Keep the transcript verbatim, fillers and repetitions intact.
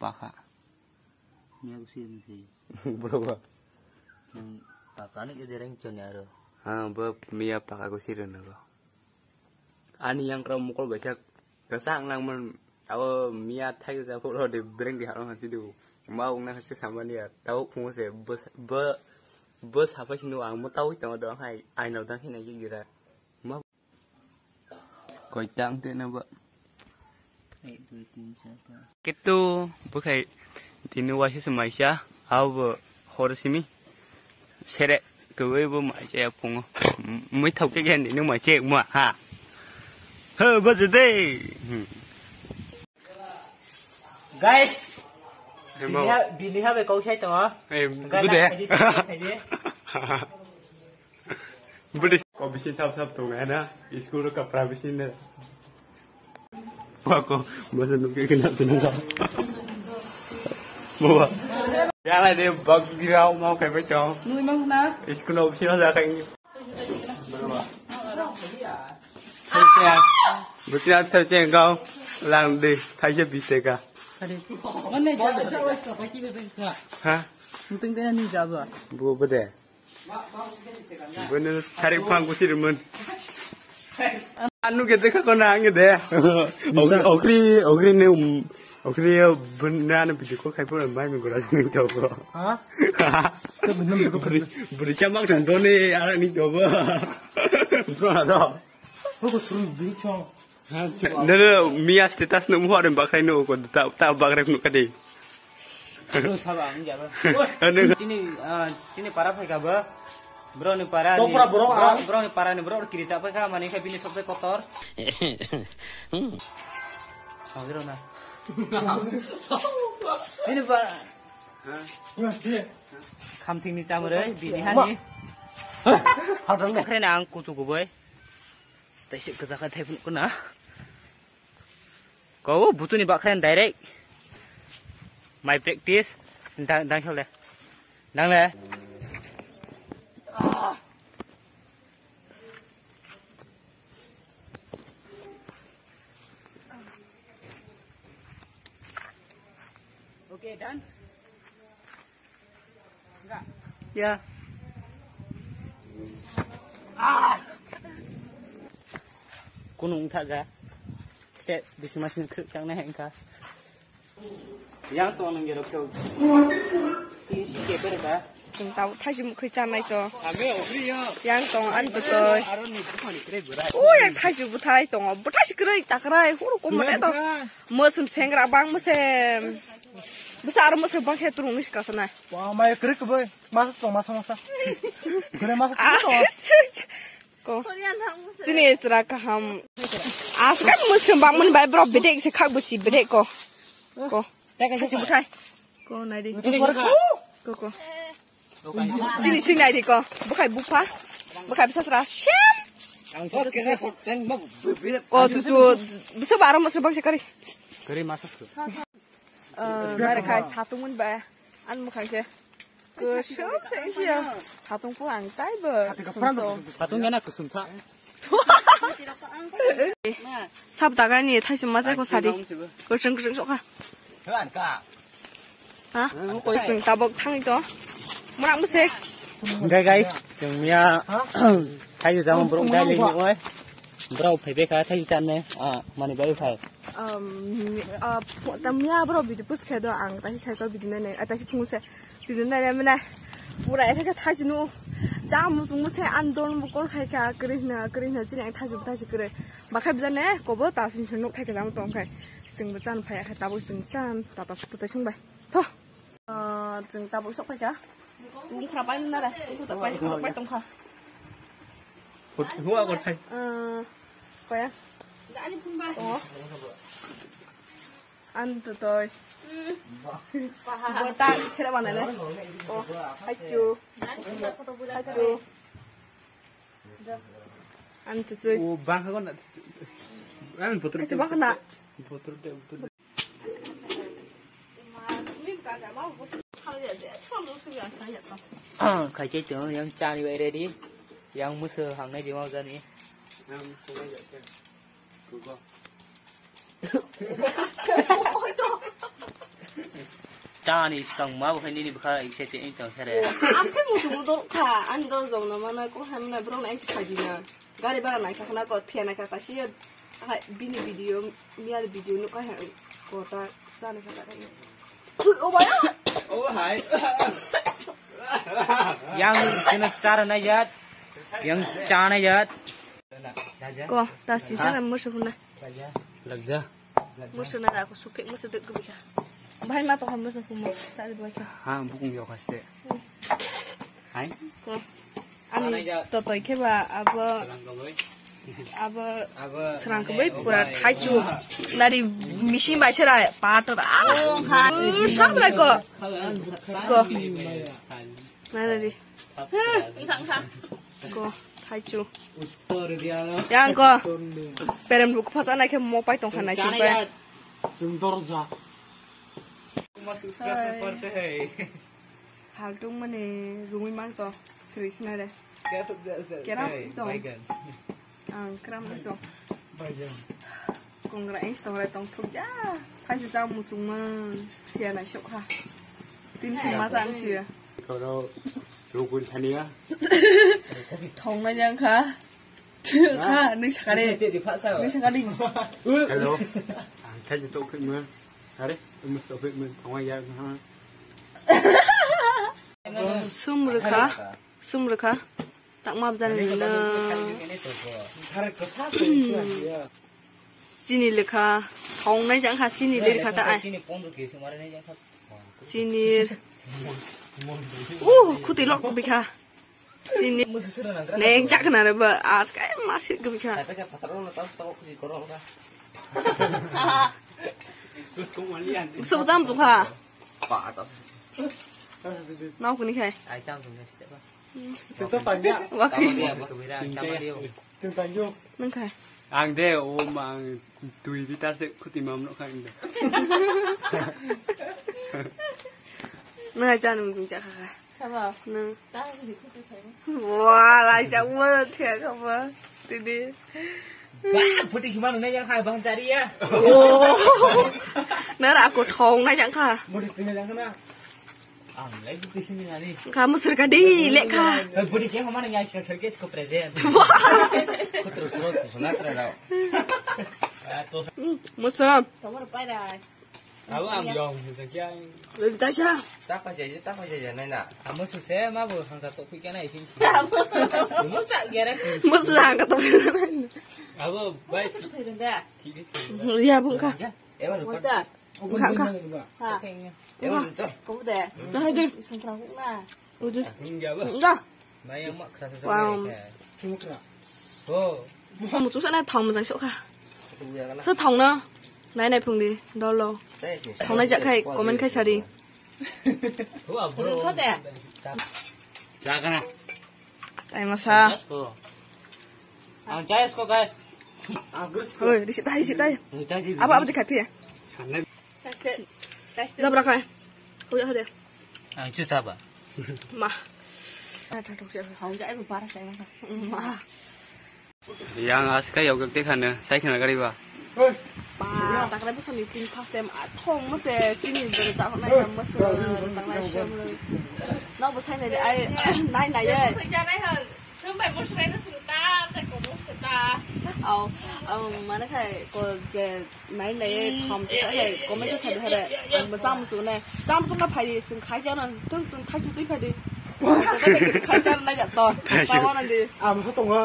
Pakha. Miya kusi ni si. Bro ba. Yang pakha ni kede reng choni aro. Ha, bo miya pakha kusi rena ba. Ani yang kram mukol baisa kasa ang lang man. Abo miya thai sa polo de breng di halong hati du. Ma ung na hati sama ni ya. Tau phung se bus bu bus apa sinu ang mo tau tong do hai ai nau dang hina gira. Ma Koitang te na ba. Ek, dui, tin, char, panch. Kitu bukhai tini waisa se maisa, au bo hor simi sere kewei bo maisa ya pungo. Mui thau ke gen dini maisa mo ha. He, bo de. Hmm. Guys, Hey, bini mau. Ha, bini ha be kau sai tongo. Hey, Gana gude. Khaidi, khaidi. Budi ko bisi sap sap tongo na. School ka pra bisi ne. Wa ko, masa nuke kena tunang ka. Bawa. Yala de bag dirau mau kai bai tong. Nui mang na. School no bisi na kai. Butina thai cheng kau lang de thai je bis teka. Mana ja ja wa ska pati be be ska. Ha? Mutung de ni ja ba. Bu bu de. Bunu thari phang kusir mun. Anu ke dekha ko na ang de. Okri okri ne um. Okri bun na ne video call khai pura mai mi gura ni to ko. Ha? Buri buri chamak dan doni ara ni to ba. Bro na do. Hoko thuru bini chong. Nere miya status no muhore bakrai no ko ta ta bakrai no kade. Bro saba ang jaba. Anu. Chini ah, chini para phai ka ba. Bro ni para ni. Bro ni para ni bro kiri cha phai ka mani ka bini sok kotor. Agro na. Bini para. Khamthing ni chamre bini hani. Hadang ne. Kre na ang kuchu kuboi. Taisik kwchak khe thaiphunuk na. Ko butuni bakha direct. My practice. Dang dang khole. Dang le. Okay, done. Ya. Ah. Kunung thaga. Te bisma sing khuk chang na hengka. Yang to nang jero kyo. Tin si ke per ba. Sing tau thai jum khui chanai to. Ame okri yo. Yang tong an to to. Aro ni bukhani kre bura. O yang thai ju buthai tong. Buthai si kre takrai. Huru ko mate to. Musum sengra bang musem. Bisa aro musem bang khe turung nis kasana. Wa mai krik boy. Masa to masa masa. Kre masa to. Ko. Chini esra kaham. Askan musem bang mun bai bro bedek se khak busi bedek ko. Ko. Kasi buthai. Ko nai di. Ko ko. Chini sing nai di ko. Bukhai bupha. Bukhai bisa sra shem. Ang thot kena thot ten ma bebe. Ko tu tu bisa baro musem bang se kari. Kari masa tu. Nare khai satung mun ba an mo khai se. Kusum se isi ya. Satung ko ang tai ba. Satung gana kusum tha. Sab daga ni thai sum ma ko sadi. Kusum kusum sok ha. Ha? Kusum tabok thang to. Mura muse. Guys, guys, jeng mia. Thai jang bro dai le ni oi. Bro phai be kha thai chan ne. Ah, mani bai phai. Um, uh, tam ya bro video post khe do ang tashi sai ko video nai nai tashi phung se video nai nai mane pura ephe khe thajinu jam musung muse an don bu kol khai kha kri hna kri hna chini ang thaju thaju kri ba khai bjane ko bo ta sin nuk khai kha jam tong khai sing bo chan phai kha ta bo sing chan ta ta ta sung bai to. Ah, chwng tabuk sok phaikha. Bung khra pai mwnare. Bung khra pai, khra pai tongkha. Hua ko thai. Ah, koya. Oh. An to toi. Bota khera banane. Oh, hachu. Hachu. An to toi. O bang ko na. An putur. Hachu bang na. Putur te putur. Khai chai tong yang chani bai ready. Yang musu hangnai di mau jani. Yang musu bai jate. Kugo. Chani swkang ma bo khai nini bwkha excited wng tong khe re. Aske muchung dol kha, ani dol jong no mana ko hamna bro na excited na. Gari bara nai sakna ko thia nai ka tasi ya. Hai bini video, miar video no ka ha ko ta sana sa ka. Oh my. Oh hai. Yang kena cara na yat. Yang chana yat. Ko ta sin sana musu na. Lagja. Musu na da ko supik musu dek ko bika. Bai ma to musu ko musu ta bai ka. Ha bukung yo kaste. Hai. Ko. Ani totoi khe ba abo, abo srang kubui pura thaichu. Nari misi bai sera pator. Ah, sab rai ko. Ko. Nari. Ko, thaichu. Yang ko. Perem ruk phacha nai khe mo pai tong kha nai sing pai. Tung dorja. Hai. Saltung mani rungwi mang to, sri sinare. Keram tong. Ang keram tong. Kongra eng stongra tong thuk ja. Hai se jam muchung mang. Thia nai sok ha. Tin sima jang sia. Koro rukun thania. Thong na jang kha. Kha, nung sakare. Nung sakare. Hello. Ang khai tok khit mang. Are, mus tok khit mang. Thong ya ha. Sum rwkha, sum rwkha. Tak map jani na. Chini lekha, thong nai jang kha, chini lekha ta ai. Chini. Uh, khuti lok bikha. Chini. Neng jak na re ba, as kai masik bikha. Sab jam tu kha. Nau kuni khai. Ai cham tu ngai site ba. Chwng to tanya. Wakhi. Chwng tanya. Nang khai. Ang de o mang tui di ta se khuti mam no khai de. Nang ai chan mung cha kha. Sabo. Nang. Wah, lai cha mo thia kha ba. Tini. Ba, phuti khima nang nai yang khai bang chari ya. Oh. Nara ko thong nai yang kha. Mo di tini yang na. Ang lai bwtwi simi nani. Kha musur ka di, le kha. Budi ke homa nang ya, ka serke ko present. Kotro churot ko sona tra rao. Musa. Tomar pai rai. Abo ang yong, ta kya. Dasha. Chapa je, chapa je, nai na. Amo su se ma bo hang ka to phi kana isin. Mo cha gere. Musa hang ka to. Abo bai. Ya bung kha. Ewan. Wata. Engkha, engkha. Ha. Ewan to. Kamu deh. Dah, deh. Sengkrang na. Udah. Enggak, Bah. Enggak. Bayang mak kerasa. Wow. Sama kena. Oh. Muchung sana thong mojang sok kha. Tho thong no. Nai nai phung di dolo. Thong nai jak khai comment khai sari. Wah, bro. Jaga na. Ai masa. Ang chai sko guys. Oi, receipt dai, receipt dai. Oi, chai di. Apa, apa dikhai phi? Jabra khai. Oi, hade. Ang chu saba. Ma. Ada dok siapa? Hong jai bu para saya masa. Ma. Yang as kai yau gak tekha ne, sai khna gari ba. Ba, takrai bosoni tin first time, ah, thong mose chini bere ja hona ya mose, ja nai sem lo. Nang bo sai nai de, ai, nai nai ye. Sumbai mosrai no suru ta, ta ko mose ta. Au, au, mana khai ko je nai nai ye thom ta khai, comment sa de hare. Ang bo sam su ne. Sam tu na phai sung khai ja na, tung tung thai chu tei phai de. Khai ja na ya to. Ba wa na de. Am ha tong ha.